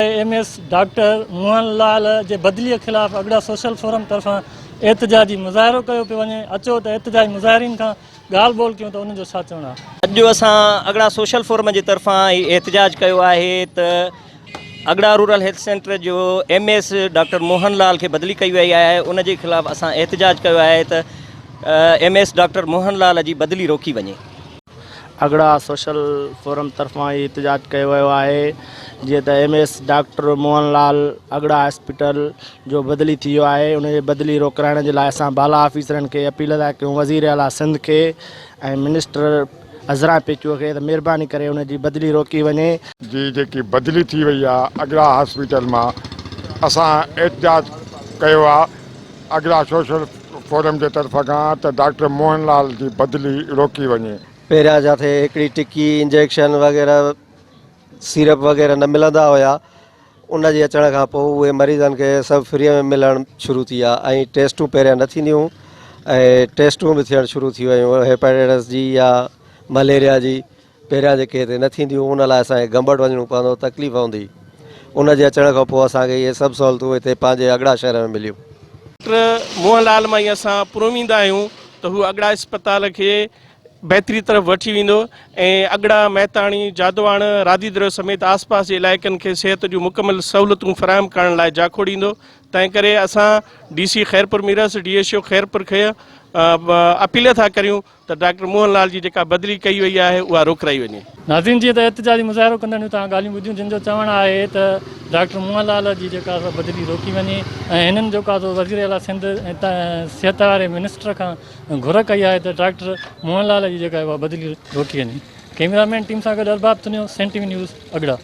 M S doctor Mohan Lal جي بدليء خلاف Agra social forum طرفان احتجاجي مظاهرو ڪيو پيو وڃي، اچو ته احتجاجي مظاهرين کان ڳالهه ٻولهه ڪيون ته انهن جو ڇا چوڻ آهي. اڄ اسان اڳڙا سوشل فورم جي طرفان هي احتجاج ڪيو آهي ته اڳڙا رورل هيلٿ سينٽر جو M S doctor Mohan Lal کي بدلي ڪئي وئي آهي ان جي خلاف اسان احتجاج ڪيو آهي ته M S doctor Mohan Lal جي بدلي روڪي وڃي. اڳڙا سوشل فورم طرفان هي احتجاج ڪيو ويو آهي جيئن ته M S doctor Mohan Lal Agra hospital جو بدلي ٿي ويو آهي ان جي بدلي روڪرائڻ جي لاء اسان بالا آفيسرن کي اپيل ٿا ڪيون وزير اعليٰ سنڌ کي ۽ منسٽر عذرا پيچوهو کي ته مهرباني ڪري ان جي بدلي روڪي وڃي. جي جيڪي بدلي ٿي وئي آ اڳڙا هاسپيٽل مان اسان احتجاج ڪيو آ اڳلا سوشل فورم جي طرف کان ته ڊاڪٽر موهن لال جي بدلي روڪي وڃي. پهريان جاٿي هڪڙي ٽڪي انجيڪشن وغيره سيرپ وغيره نه ملندا هيا ان جي اچڻ کان پوء اهي مريضن کي سڀ فري ۾ ملڻ شروع ٿي ويا ۽ ٽيسٽون پهريان نه ٿينديون هيون ۽ ٽيسٽون به ٿيڻ شروع ٿي ويون هيپاٽائٽس جي يا مليريا جي پهريان جيڪي هتي نه ٿينديون هيون ان لاء اسان کي گمبٽ وڃڻو پوندو هو تڪليف هوندي هئي ان جي اچڻ کان پوء اسان کي اهي سڀ سهولتون هتي پنهنجي اڳڙا شهر ۾ مليون. ڊاڪٽر موهن لال مان ئي اسان پراميد آهيون ته هو اڳڙا اسپتال کي بهتري طرف وٺي ويندو ۽ اڳڙا، مهتاڻي، جادواڻ، راديدريو سميت آس پاس جي علائقن کي صحت جون مڪمل سهولتون فراهم ڪرڻ لاء جاکوڙيندو تنهن ڪري اسان D C Khairpur Mirs, D H O Khairpur کي اپيل ٿا ڪريون ته ڊاڪٽر موهن لال جي جيڪا بدلي ڪئي وئي آهي اها روڪرائي وڃي. ناظرين جيئن ته احتجاجي مظاهرو ڪندڙن جون توهان ڳالهيون ٻڌيون جن جو چوڻ آهي ته ڊاڪٽر موهن لال جي جيڪا سا بدلي روڪي وڃي ۽ هنن جيڪا سو وزير اعليٰ سنڌ ۽ صحت واري منسٽر کان گهر ڪئي آهي ته ڊاڪٽر موهن لال جي جيڪا اها بدلي روڪي وڃي ڪئميرا مين ٽيم سان گڏ Arbab Tunio Sindh T V news Agra.